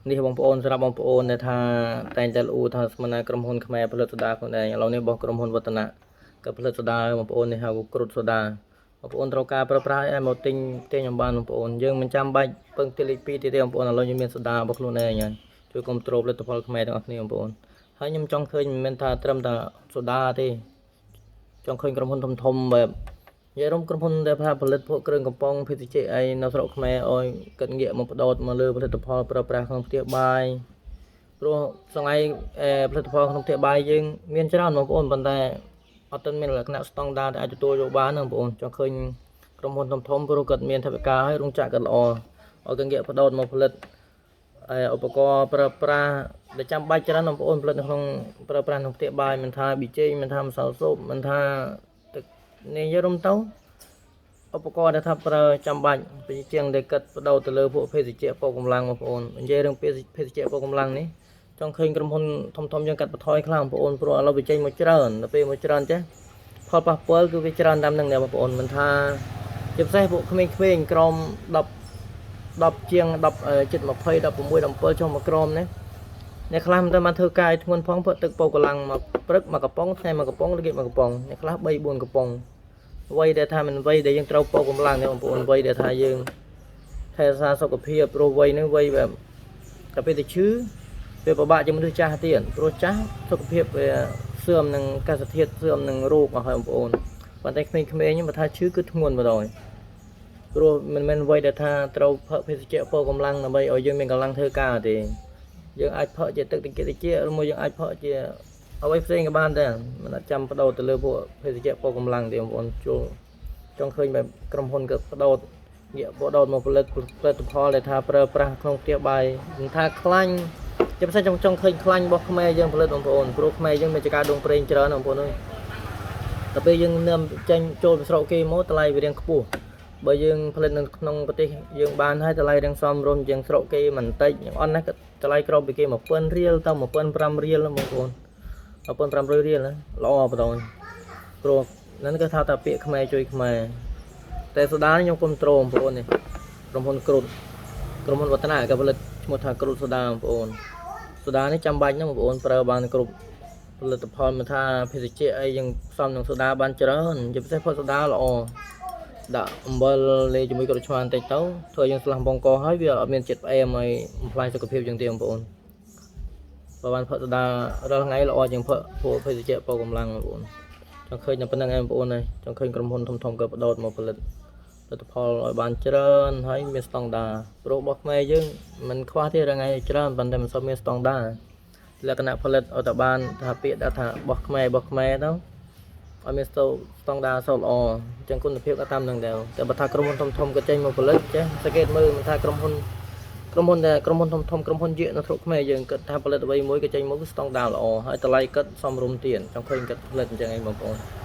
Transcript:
នេះបងប្អូនសម្រាប់បងប្អូនដែលថាតែងតែលូថាស្មានណាក្រុមហ៊ុនខ្មែរផលិតសូដាខ្លួនឯងឥឡូវនេះរបស់ក្រុមហ៊ុនវឌ្ឍនៈក៏ផលិតសូដាបងប្អូននេះហៅគ្រុតសូដាបងប្អូនត្រូវការប្រើប្រាស់ឲ្យមកទិញទិញអំបានបងប្អូនយើងមិនចាំបាច់ពឹងទីលេខ2ទៀតទេបងប្អូនឥឡូវយើងមានសូដារបស់ខ្លួនឯងហើយជួយគ្រប់គ្រងផលិតផលខ្មែរទាំងអស់គ្នាបងប្អូនហើយខ្ញុំចង់ឃើញមិនមែនថាត្រឹមតែសូដាទេចង់ឃើញក្រុមហ៊ុនធំធំបែបនិយាយរួមក្រុមហ៊ុនដែលថាផលិតពួកគ្រឿងកំប៉ុងភេសជ្ជៈអីនៅស្រុកខ្មែរឲ្យគិតងាកមកផ្ដោតមកលើផលិតផលប្រើប្រាស់ក្នុងផ្ទះបាយព្រោះសងៃផលិតផលក្នុងផ្ទះបាយយើងមានច្រើនបងប្អូនប៉ុន្តែអត់ទាន់មានលក្ខណៈស្តង់ដារដែលអាចទទួលយកបានណាបងប្អូនចង់ឃើញក្រុមហ៊ុនធំធំព្រោះគាត់មានថវិកាហើយរោងចក្រគាត់ល្អឲ្យគាត់ងាកផ្ដោតមកផលិតឧបករណ៍ប្រើប្រាស់ដែលចាំបាច់ច្រើនបងប្អូនផលិតនៅក្នុងប្រើប្រាស់ក្នុងផ្ទះបាយមិនថាប៊ីចេងមិនថាម្សៅស៊ុបមិនថាទឹកនេះយករំទៅឧបករណ៍ដែលថាប្រើចាំបាច់ពីជាងដែលគិតបដោតទៅលើពួកភេសជ្ជៈពកកម្លាំងបងប្អូននិយាយរឿងភេសជ្ជៈពកកម្លាំងនេះចង់ឃើញក្រុមហ៊ុនធំធំយើងកាត់បន្ថយខ្លាំងបងប្អូនព្រោះឥឡូវវាចេញមកច្រើនដល់ពេលមកច្រើនចេះផលប៉ះពាល់គឺវាច្រើនតាមនឹងដែរបងប្អូនមិនថាជាពិសេសពួកក្មេងៗក្រោម10 10ជាង10ជិត20 16 17ចុះមកក្រមនេះអ្នកខ្លះមិនទៅបានធ្វើការឲ្យធ្ងន់ផងព្រោះទឹកពោកម្លាំងមកព្រឹកមកកំប៉ុងថ្ងៃមកកំប៉ុងល្ងាចមកកំប៉ុងអ្នកខ្លះ3 4កំប៉ុងវ័យដែលថាមិនវ័យដែលយើងត្រូវពោកម្លាំងនេះបងប្អូនវ័យដែលថាយើងថែរក្សាសុខភាពព្រោះវ័យហ្នឹងវ័យបែបតែពេលទៅឈឺវាពិបាកជាងមនុស្សចាស់ទៀតព្រោះចាស់សុខភាពវាសឿមនឹងកសិធាតុសឿមនឹងរោគអស់ហើយបងប្អូនប៉ុន្តែក្មេងៗបើថាឈឺគឺធ្ងន់ម្ដងព្រោះមិនមែនវ័យដែលថាត្រូវផឹកភេសជ្ជៈពោកម្លាំងដើម្បីឲ្យយើងមានកម្លាំងធ្វើការទេយើងអាចផឹកជាទឹកតិចតិចឬមួយយើងអាចផឹកជាអ្វីផ្សេងក៏បានដែរមិនអាចចាំបដោតទៅលើពួកភេសជ្ជៈពោកម្លាំងទេបងប្អូនចូលចង់ឃើញបែបក្រុមហ៊ុនក៏បដោតងាកបដោតមកផលិតផលិតផលដែលថាប្រើប្រាស់ក្នុងផ្ទះបាយមិនថាខ្លាញ់ជាពិសេសចង់ចង់ឃើញខ្លាញ់របស់ខ្មែរយើងផលិតបងប្អូនព្រោះខ្មែរយើងមានចការដងប្រេងច្រើនបងប្អូនអើយដល់ពេលយើងនាំចេញចូលទៅស្រុកគេមកតម្លៃវារៀងខ្ពស់បើយើងផលិតនៅក្នុងប្រទេសយើងបានហើយតម្លៃរៀងសមរម្យជាងស្រុកគេមិនតិចយ៉ាងអន់ណាស់ក៏តម្លៃក្រោមពីគេ1000រៀលទៅ1500រៀលបងប្អូន1500រៀលណាល្អបងប្អូនព្រោះហ្នឹងគេថាថាពាក្យខ្មែរជួយខ្មែរតែសូដានេះខ្ញុំគ្រប់ត្រូលបងប្អូននេះក្រុមហ៊ុនគ្រុតក្រុមហ៊ុនវឌ្ឍនៈក៏ផលិតឈ្មោះថាគ្រុតសូដាបងប្អូនសូដានេះចាំបាច់ណាស់បងប្អូនប្រើបានគ្រប់ផលិតផលមិនថាភេសជ្ជៈអីយើងផ្សំនឹងសូដាបានច្រើនជាពិសេសផលសូដាល្អដាក់អំបិលលាយជាមួយក្រូចឆ្មាបន្តិចទៅធ្វើឲ្យយើងស្លាស់បងកហើយវាអត់មានជាតិផ្អែមឲ្យបំផ្លាញសុខភាពយើងទេបងប្អូនបើបានផឹកសូដារាល់ថ្ងៃល្អជាងផឹកពួកភេសជ្ជៈប៉ូកម្លាំងបងប្អូនចង់ឃើញតែប៉ុណ្្នឹងឯងបងប្អូនហើយចង់ឃើញក្រុមហ៊ុនធំៗក៏បដោតមកផលិតផលិតផលឲ្យបានច្រើនហើយមានស្តង់ដារព្រោះរបស់ខ្មែរយើងមិនខ្វះទេរាល់ថ្ងៃច្រើនប៉ុន្តែមិនសូវមានស្តង់ដារលក្ខណៈផលិតឲ្យតែបានថាពាក្យដាក់ថារបស់ខ្មែររបស់ខ្មែរទៅឲ្យមានស្តង់ដារសូវល្អអញ្ចឹងគុណភាពក៏តាមនឹងដែរតែបើថាក្រុមហ៊ុនធំៗក៏ចេញមកផលិតចេះសង្កេតមើលមិនថាក្រុមហ៊ុនក្រុមហ៊ុនដែលក្រុមហ៊ុនធំធំក្រុមហ៊ុនយក្សនៅស្រុកខ្មែរយើងគិតថាផលិតអ្វីមួយក៏ចេញមកគឺស្តង់ដារល្អហើយតម្លៃគិតសមរម្យទៀតចង់ឃើញគិតផលិតអញ្ចឹងឯងបងប្អូន។